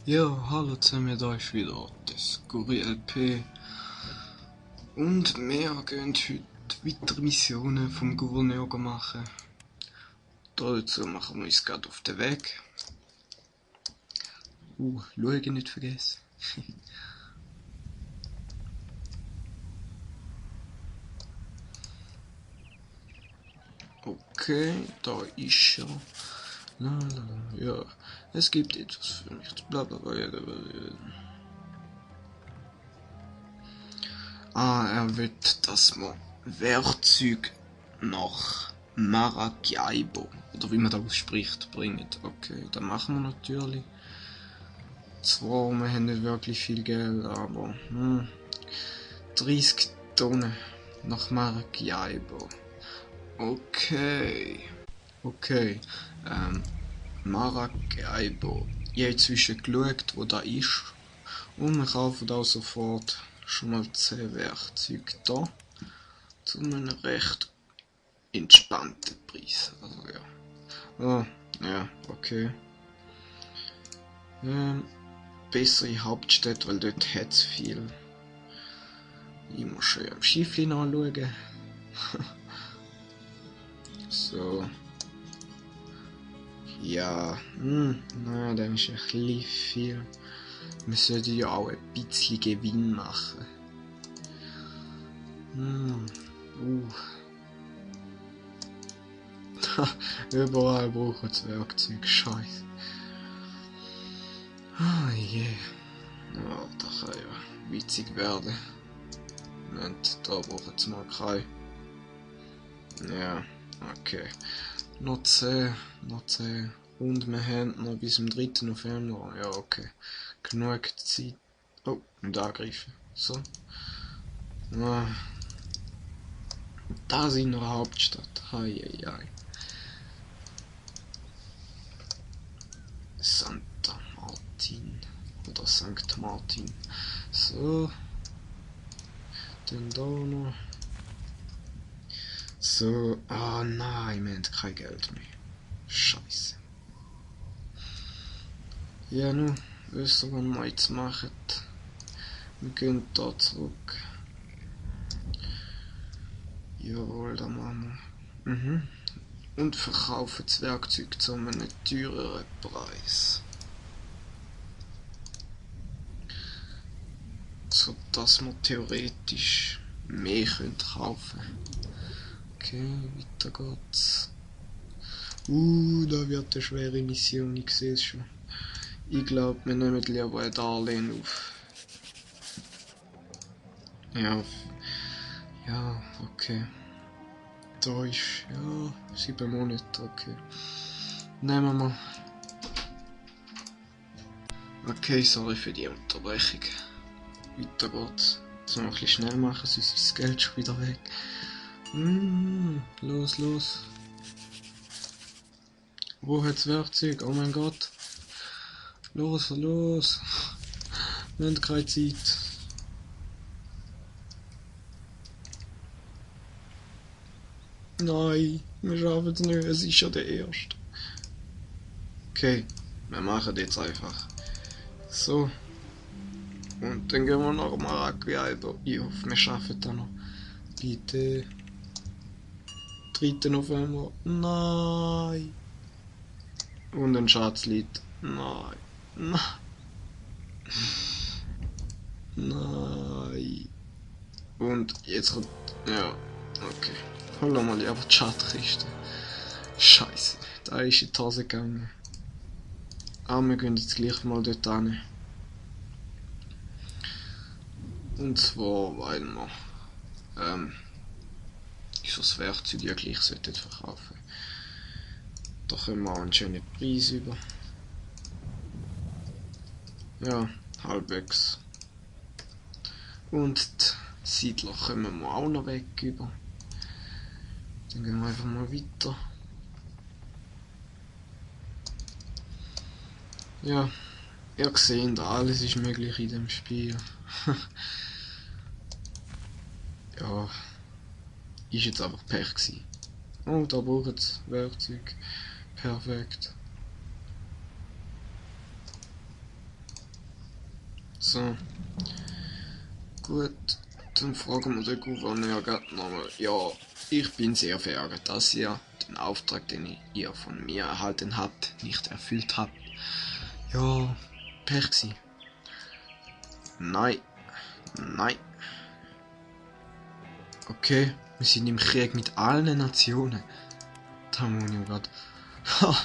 Ja, hallo zusammen, da ist wieder das Guri LP und wir gehen heute weitere Missionen vom Gouverneur machen. Dazu machen wir uns gerade auf den Weg. Schauen nicht vergessen. Okay, da ist er. Ja, es gibt etwas für mich. Er will, dass wir Werkzeug nach Maracaibo, oder wie man das ausspricht, bringen. Okay, das machen wir natürlich. Zwar, wir haben nicht wirklich viel Geld, aber 30 Tonnen nach Maracaibo. Okay. Maracaibo. Ich habe inzwischen geschaut, wo da ist. Und wir kaufen da sofort schon mal 10 Werkzeuge da. Zu einem recht entspannten Preis. Also ja. Ja, okay. Bessere Hauptstadt, weil dort hat es viel. Ich muss schon am Schiffchen anschauen. So. Ja, nein, das ist ein bisschen viel. Wir sollten ja auch ein bisschen Gewinn machen. Überall brauchen wir Werkzeug, scheiße. Ja, das kann ja witzig werden. Moment, da brauchen wir mal keinen. Ja, okay. Noch 10. Und wir haben noch bis zum 3. November. Ja, okay. Genug Zeit. Oh, und angreifen. So. Das in der Hauptstadt. Hei. Santa Martin. Oder St. Martin. So. Dann da noch. So. Nein, wir haben kein Geld mehr. Scheiße. Ja, nun, wissen wir, was wir jetzt machen. Wir gehen da zurück. Jawohl, da machen wir. Und verkaufen das Werkzeug zu einem teureren Preis. So dass wir theoretisch mehr kaufen können. Okay, weiter geht's. Da wird eine schwere Mission, ich sehe es schon. Ich glaube, wir nehmen lieber ein Darlehen auf. Ja, okay. Da ist, 7 Monate, okay. Nehmen wir. Okay, sorry für die Unterbrechung. Weiter geht's. Jetzt noch ein bisschen schnell machen, sonst ist das Geld schon wieder weg. Los. Wo hat's Werkzeug? Oh mein Gott. Los. Wir haben keine Zeit. Nein, wir schaffen es nicht, es ist schon der erste. Okay, wir machen jetzt einfach. So. Und dann gehen wir nach Maracaibo. Ich hoffe, wir schaffen das noch. Bitte. 3. November. Nein. Und ein Schatzlied. Nein. Und jetzt kommt. Ja, okay. Holen wir mal lieber die Schatzkiste. Scheiße, da ist in die Hose gegangen. Wir gehen jetzt gleich mal dort hin. Und zwar, weil wir unser Werkzeug ja gleich verkaufen. Da können wir auch einen schönen Preis über. Ja, halbwegs. Und die Siedler kommen wir auch noch weg über. Dann gehen wir einfach mal weiter. Ja, ihr seht, alles ist möglich in dem Spiel. Ja, ist jetzt einfach Pech gewesen. Oh, da braucht es Werkzeug. Perfekt. So. Gut, dann fragen wir den Gouverneur gerade nochmal. Ja, ich bin sehr verärgert, dass ihr den Auftrag, den ihr von mir erhalten habt, nicht erfüllt habt. Ja, Pech gsi. Nein. Nein. Okay, wir sind im Krieg mit allen Nationen. Da muss ich grad. Ha,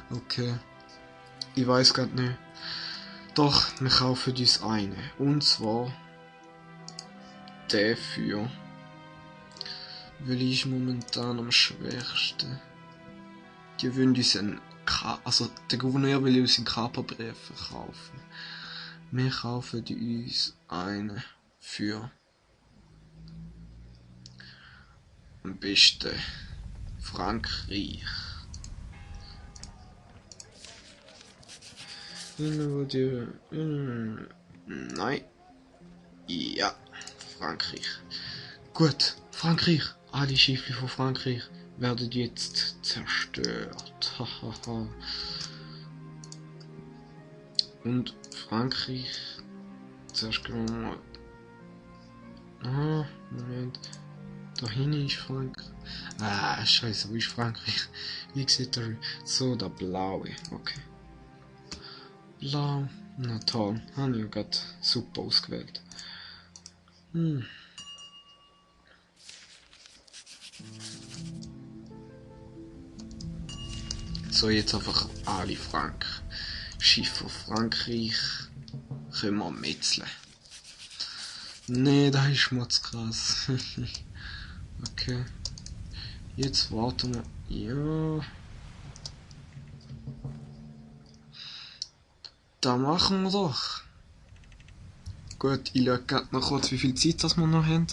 okay. Ich weiß grad nicht. Doch, wir kaufen uns eine. Und zwar dafür. Weil ich ist momentan am schwächsten. Die wollen uns also der Gouverneur will uns einen Kaperbrief verkaufen. Wir kaufen uns einen für am besten Frankreich. Nein. Ja, Frankreich. Gut, Frankreich. Alle Schiffe von Frankreich werden jetzt zerstört. Hahaha. Und Frankreich. Zuerst gehen wir mal. Ah, Moment. Da hinten ist Frankreich. Ah, scheiße, wo ist Frankreich? Wie sieht der? So, der blaue. Okay. Blau. Na toll. Habe ich gerade super ausgewählt. So, jetzt einfach alle Schiffe von Frankreich können wir metzeln. Nee, das ist schmutzkrass. Okay. Jetzt warten wir. Ja. Da machen wir doch. Gut, ich schaue gerade noch kurz, wie viel Zeit das wir noch haben.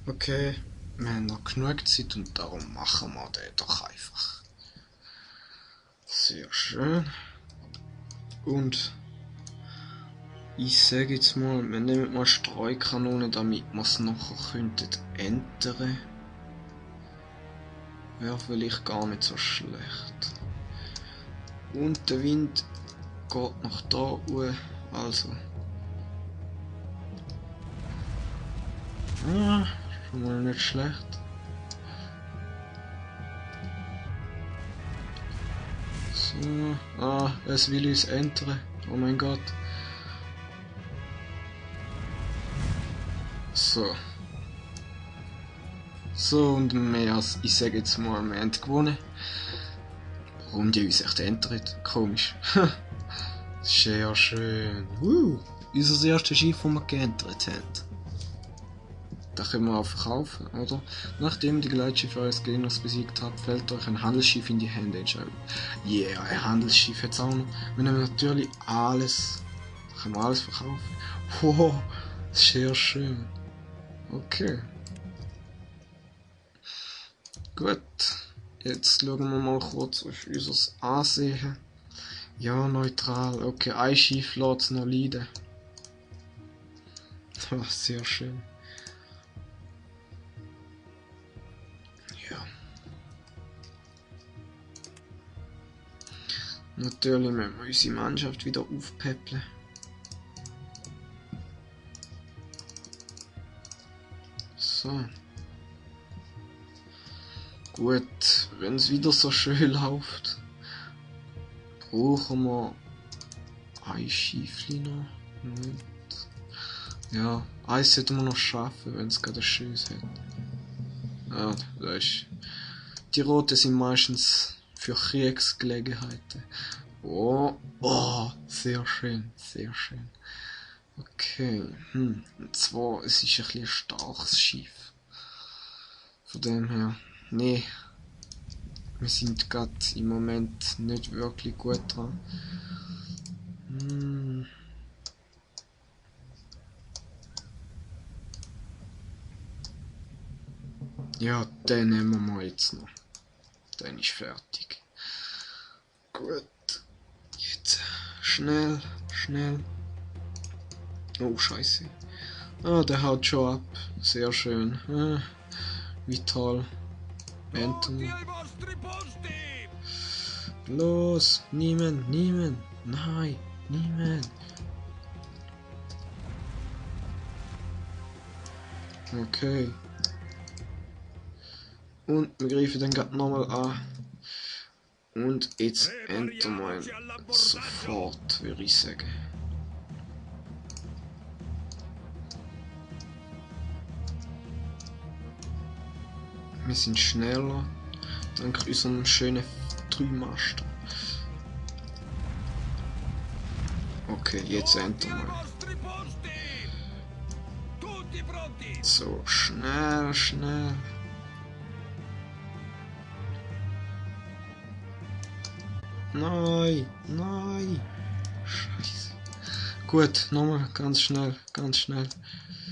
Okay, wir haben noch genug Zeit und darum machen wir den doch einfach. Sehr schön. Und ich sage jetzt mal, wir nehmen mal Streukanone, damit wir es nachher könnten ändern. Wäre vielleicht gar nicht so schlecht. Und der Wind geht nach da hoch, also. Ah, schon mal nicht schlecht. So, es will uns ändern. Oh mein Gott. So. So, und ich sage jetzt mal, wir haben gewonnen. Warum die uns echt ändert? Komisch. Sehr schön. Unser erstes Schiff, das wir geändert haben. Das können wir auch verkaufen, oder? Nachdem die Geleitschiffe eures Gegners besiegt habt, fällt euch ein Handelsschiff in die Hände. Yeah, ein Handelsschiff jetzt auch noch. Wir nehmen natürlich alles. Da können wir alles verkaufen. Wow, sehr schön. Okay. Gut. Jetzt schauen wir mal kurz auf unser Ansehen. Ja, neutral. Okay, ein Schiff lässt es noch leiden. Oh, sehr schön. Ja. Natürlich müssen wir unsere Mannschaft wieder aufpäppeln. So. Gut, wenn es wieder so schön läuft, brauchen wir ein Schiffli noch. Moment. Ja, eins sollten wir noch schaffen, wenn es gerade ein schönes hat. Ah, das ist. Die Roten sind meistens für Kriegsgelegenheiten. Oh, sehr schön, sehr schön. Okay, und zwar, es ist ein bisschen starkes Schiff. Von dem her, nee, wir sind gerade im Moment nicht wirklich gut dran. Ja, den nehmen wir mal jetzt noch. Dann ist fertig. Gut. Jetzt schnell. Oh, scheiße. Ah, der haut schon ab. Sehr schön. Wie toll. Anthony. Los, niemand. Nein, niemand. Okay. Und wir greifen dann gerade nochmal an. Und jetzt enter mal sofort, würde ich sagen. Wir sind schneller, dank unserem schönen Dreimaster. Okay, jetzt enter mal. So, schnell, schnell. Nein, nein. Scheiße. Gut, nochmal ganz schnell, ganz schnell.